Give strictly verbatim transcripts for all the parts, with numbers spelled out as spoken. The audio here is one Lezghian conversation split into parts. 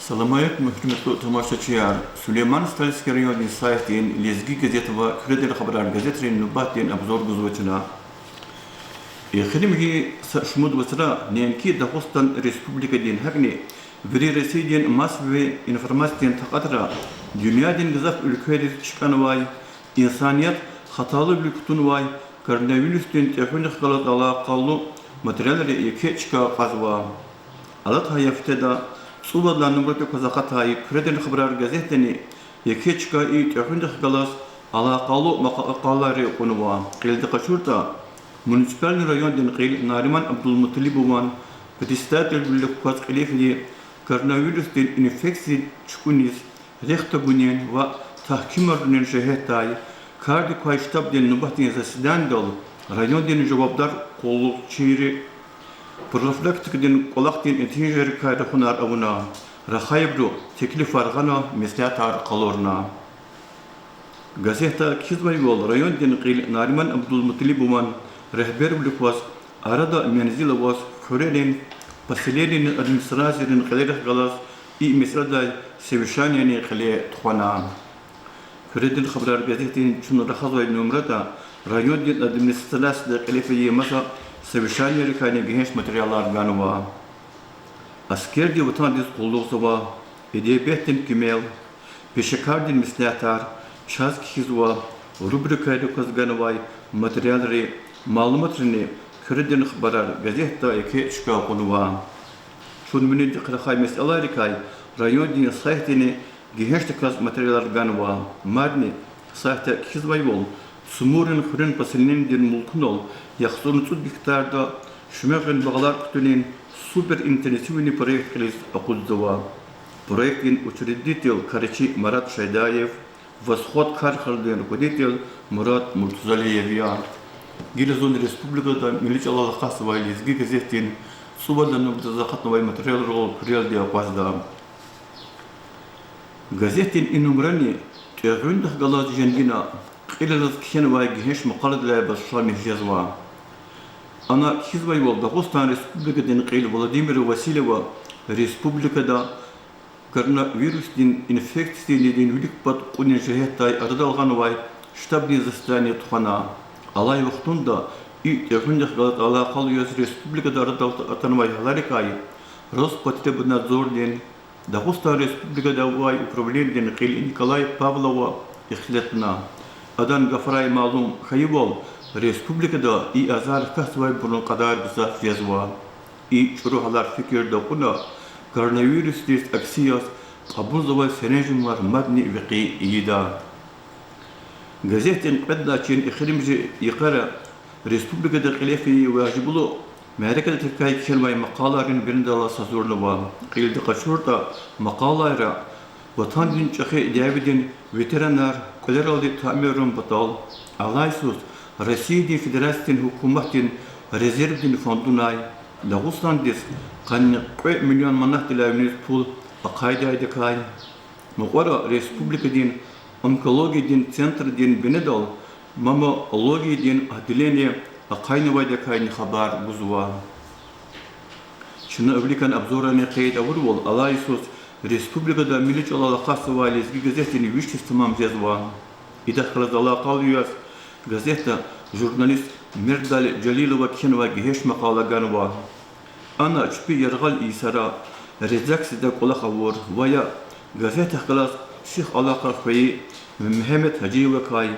Салам алейкум, гьуьрметлу тамашачияр! Сулейман-Стальский райондин сайтдин Лезги газет ва Куьредин хабарар газетрин нубатдин обзор гузва чна. Эхиримжи са шумуд вацра неинки Дагъустан Республикадин, гьакӀни вири Россиядин массовый информациядин такьатра дуьньядин гзаф уьлквейриз чкӀанвай инсаният хаталувилик кутунвай коронавирусдин тӀегъуьнихъ галаз алакъалу материалри еке чка кьазва. Алатай гьафтеда цӀувад лагьай нумрадик кваз акъатай Куьредин хабарар газетдани еке чка и тӀегъуьнихъ галаз алакъалу макъалайри кьунва. Кьилди къачуртӀа, муниципальный райондин кьил Нариман Абдулмуталибован председательвилик кваз кьиле фейи коронавирусдин инфекция чукӀуниз рехъ тагунин ва тагькимарунин жигьетдай кардик квай штабдин нубатдин заседанидал райондин жавабдар къуллугъчийри профилактикадин кӀвалахдин нетижайрикай рахунар авуна, рахайбуру теклифар гъана, меслятар къалурна. Газетда кхьизвайвал, райондин кьил Нариман Абдулмуталибован регьбервилик кваз арада мензил аваз хуьрерин, поселенийрин администрацийрин кьилерихъ галаз и месэладай совещанияни кьиле тухвана. Куьредин хабарар газетдин чун рахазвай нумрада райондин администрацияда кьиле фейи маса совещанийрикайни гегьенш материалар ганва. Аскерди Ватандиз къуллугъзава, эдебиятдин кимел, пешекардин меслятар, чаз кхьизва рубрикайрик кваз ганвай материалри, малуматрини Куьредин хабарар газетда еке чка кьунва. Чун винидихъ рахай месэлайрикай райондин сайтдини гегьеншдаказ материалар ганва. Мадни сайтда кхьизвайвал, Цумурин хуьруьн поселенидин мулкунал яхцӀурни цӀуд гектарда шуьмягъин багълар кутунин суперинтенсивный проект кьилиз акъудзава. Проектдин учредитель крачи Марат Шайдаев, Восход карханадин руководитель Мурад Муртузалиев я. Гила зун республикада милли чӀалал акъатзавай Лезги газетдин цӀувад лагьай нумрадиз акъатнавай материалрал куьрелди акъвазда. Газетдин и нумрани тӀегъуьндихъ галаз женгина кьилелаз кхьенвай гегьенш макъаладилай башламиш жезва. Ана кхьизвайвал, Дагъустан Республикадин кьил Владимира Васильева республикада коронавирусдин инфекциядин вилик пад кьунин жигьетдай арадал гъанвай штабдин заседание тухвана. Алай вахтунда и тӀегъуьндихъ галаз алакъалу яз республикада арадал атанвай гьаларикай Роспотребнадзордин Дагъустан Республикада авай управленидин кьил Николай Павлова ихтилатна. Адан гафарай малум хьайивал, республикада и азар акатзавайбурун кьадар гзаф жезва. И чӀуру гьалар фикирда кьуна, коронавирусдиз акси яз кьабулзавай серенжемар мадни векъи ийида. Газетдин кьвед лагьай чин эхиримжи йикъара республикада кьиле фейи важиблу мярекатрикай кхьенвай макъалайрин бинедаллаз гьазурнава. Кьилди къачуртӀа, макъалайра Ватандин ЧӀехи дяведин ветеранар кӀвалералди таъмирун патал, алай йисуз Россиядин Федерациядин гьукуматдин резервдин фондунай Дагъустандиз къанни кьве миллион манатдилай виниз пул ахъайдайдакай, мукьвара республикадин онкологиядин центрдин бинедал маммологиядин отделение ахъайнавайдакайни хабар гузва. Чна виликан обзорани къейд авурвал, алай йисуз республикада милли чӀалал акъатзавай Лезги газетдин виш йис тамам жезва. Идахъ галаз алакъалу яз газетда журналист Мердали Жалилова кхьенвай гегьенш макъала ганва. Ана чпи яргъал йисара редакцияда кӀвалах авур ва я газетдихъ галаз сих алакъа хьайи Мегьамед Гьажиевакай,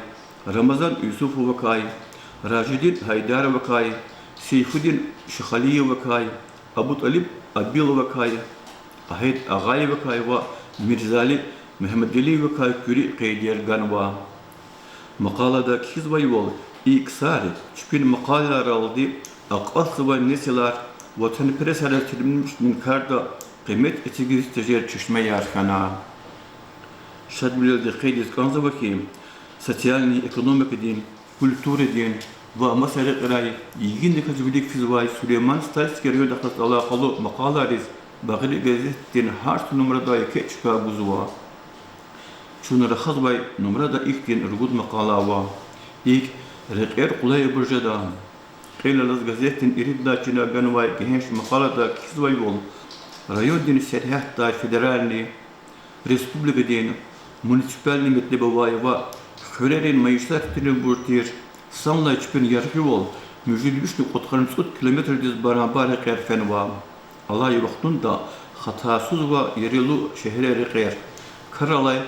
Рамазан Юсуфовакай, Ражидин Гьайдаровакай, Сейфудин Шихалиевакай, АбутӀалиб Абиловакай, Агьед Агъаевакай ва Мирзали Мегьамедалиевакай куьруь къейдер ганва. Макъалада кхьизвайвал, и ксари чпин макъалайралди акьалтзавай несилар ватанпересариз тербиямишунин карда къимет эцигиз тежер чешмеяр хьана. Шадвилелди къейд ийиз кӀанзава хьи, социальный, экономикадин, культурадин ва маса рекьерай йигиндаказ вилик физвай Сулейман-Стальский райондихъ галаз алакъалу макъалайриз Багъри газетдин гьар са нумрада еке чка гузва. Чун рахазвай нумрада ихьтин ругуд макъала ава. ИкӀ, рекьер къулайбур жеда. Кьилелаз газетдин ирид лагьай чина ганвай гегьенш макъалада кхьизвайвал, Райондин сергьятдай федеральный, республикадин муниципальный метлеб авай ва хуьрерин майишатдин тиринбур тир, санлай чпин яргъивал муьжуьд вишни кьудкъанни цӀуд километрдиз барабар рекьер фенва. Алай вахтунда хатасуз ва ярилу шегьеррин рекьер, краралай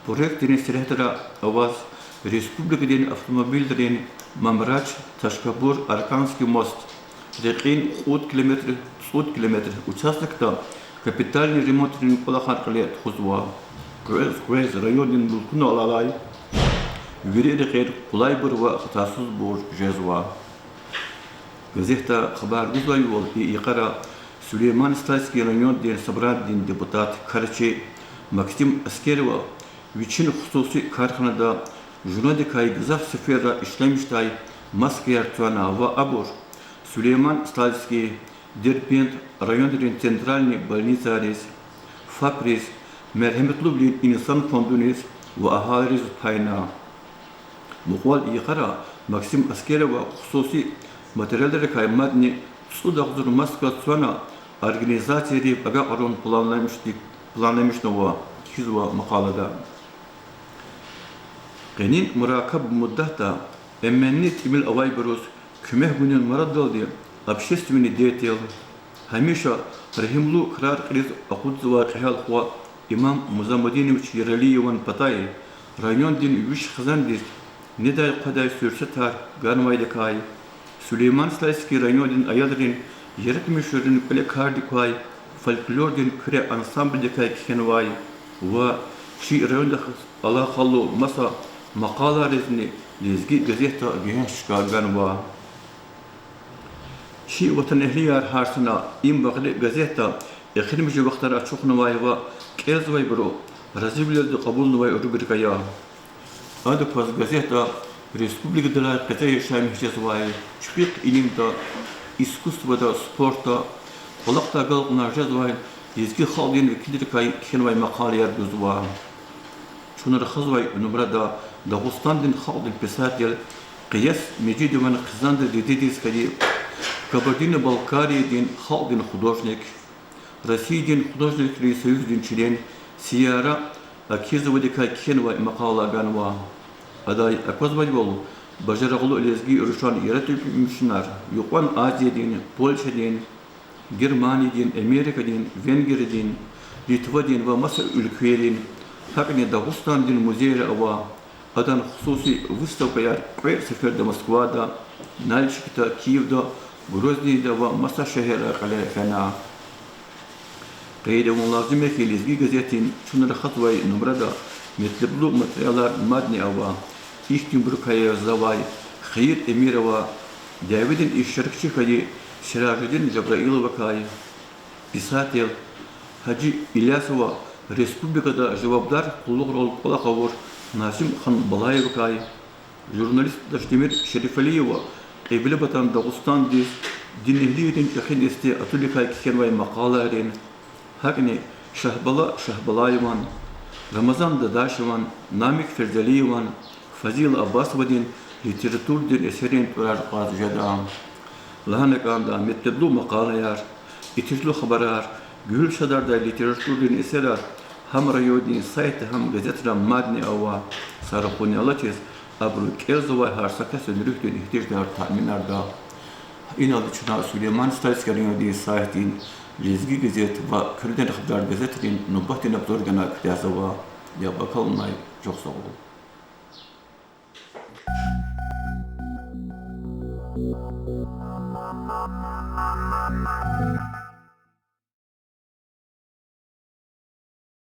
проектрин сергьятра аваз республикадин автомобилрин Мамрач, Ташкабур, Арканский мост рекьин кьуд километр, цӀуд километр участокда капитальный ремонтрин кӀвалахар кьиле тухузва. Къвез-къвез райондин мулкунал алай вири рекьер къулайбур ва хатасузбур жезва. Газетда хабар гузвайвал, и йикъара Сулейман-Стальский райондин собранидин депутат, крарчи Максим Аскерова вичин хсуси карханада жугьунадикай гзаф сеферра ишлемишдай маскаяр цвана ва абур Сулейман-Стальский, Дербент районрин центральный больницайриз, ФАПриз, Мергьеметлувилин инсан фондуниз ва агьалийриз пайна. Мукьвал йикъара Максим Аскерова хсуси материалрикай мадни цӀуд агъзур маска цвана организацийрив агакьарун планламишди-, планламишнава, кхьизва макъалада. Къенин муракаб муддатда эменни тӀимил авайбуруз куьмек гунин мураддалди общественный деятель, гьамиша регьимлу крар кьилиз акъудзавай кьегьал хва Имам Музамудинович Яралиеван патай райондин виш хизандиз недай-хъвадай суьрсетар ганвайдакай, Сулейман-Стальский райондин аялрин яратмишунрин кӀвале кардик квай фольклордин Куьре ансамблдикай кхьенвай ва чи райондихъ алакъалу маса макъалайризни Лезги газетда гегьенш чка ганва. Чи ватанэгьлияр гьар сана им багъри газетда эхиримжи вахтара ачухнавай ва кӀелзавайбуру разивилелди кьабулнавай рубрика я. Адакай газетда республикадилай къецяй яшамиш жезвай, чпихъ илимда, искусствода, спортда, кӀвалахдай агалкьунар жезвай лезги халкьдин векилрикай кхьенвай макъалаяр гузва. Чун рахазвай нумрада Дагъустандин халкьдин писатель Къияс Межидован хъизандин дидедиз хьайи, Кабардино-Балкариядин халкьдин художник, Россиядин художникрин союздин член Сияра Акизовадикай кхьенвай макъала ганва. Адай аквазвайвал, бажарагълу лезги рушан яратмишунар Юкьван Азиядин, Польшадин, Германиядин, Америкадин, Венгриядин, Литвадин ва маса уьлквейрин, гьакӀни Дагъустандин музейра ава. Адан хсуси выставкаяр кьве сеферда Москвада, Нальчикда, Киевда, Грознийда ва маса шегьерра кьиле фена. Къейд авун лазим я хьи, Лезги газетдин чун рахазвай нумрада метлеблу материалар мадни ава. Ихьтинбурукай язавай Хаир Эмирова, дяведин иштиракчи хьайи Сиражидин Жабраиловакай, писатель Гьажи Илясова, республикада жавабдар къуллугърал кӀвалах авур Назим Ханбалаевакай, журналист Дашдемир Шерифалиева Кьиблепатан Дагъустандиз динэгьлийрин чӀехи десте атуникай кхьенвай макъалайрин, гьакӀни Шагьбала Шагьбалаеван, Рамазан Дадашеван, Намик Ферзалиеван, Фазил Аббасовадин литературадин эсеррин тӀварар кьаз жеда. Лагьана кӀанда, метлеблу макъалаяр, итишлу хабарар, гуьгьуьл шадардай литературадин эсерар гьам райондин сайтда, гьам газетра мадни ава. Са рахуни алачиз, абуру кӀелзавай гьар са касдин руьгьдин игьтияжар таъминарда. Инал чна Сулейман-Стальский райондин сайтдин Лезги газет ва Куьредин хабарар газетрин нубатдин обзор гана куьтягьзава. Яб акалунай чухсагъул.